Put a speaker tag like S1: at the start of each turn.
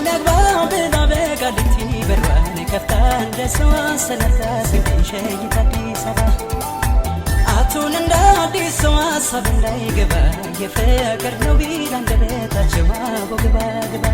S1: ሰላም ያግባ ብላ በቃሊቲ በሯን ከፍታ እንደ ሰው አሰናብታ ስንቴን ሸኝታ አዲስ አበባ አቱን እንደ አዲስ ሰው ሀሳብ እንዳይገባ የፍቅር ነው ቢል አንደበታቸው አቦ ግባ ግባ።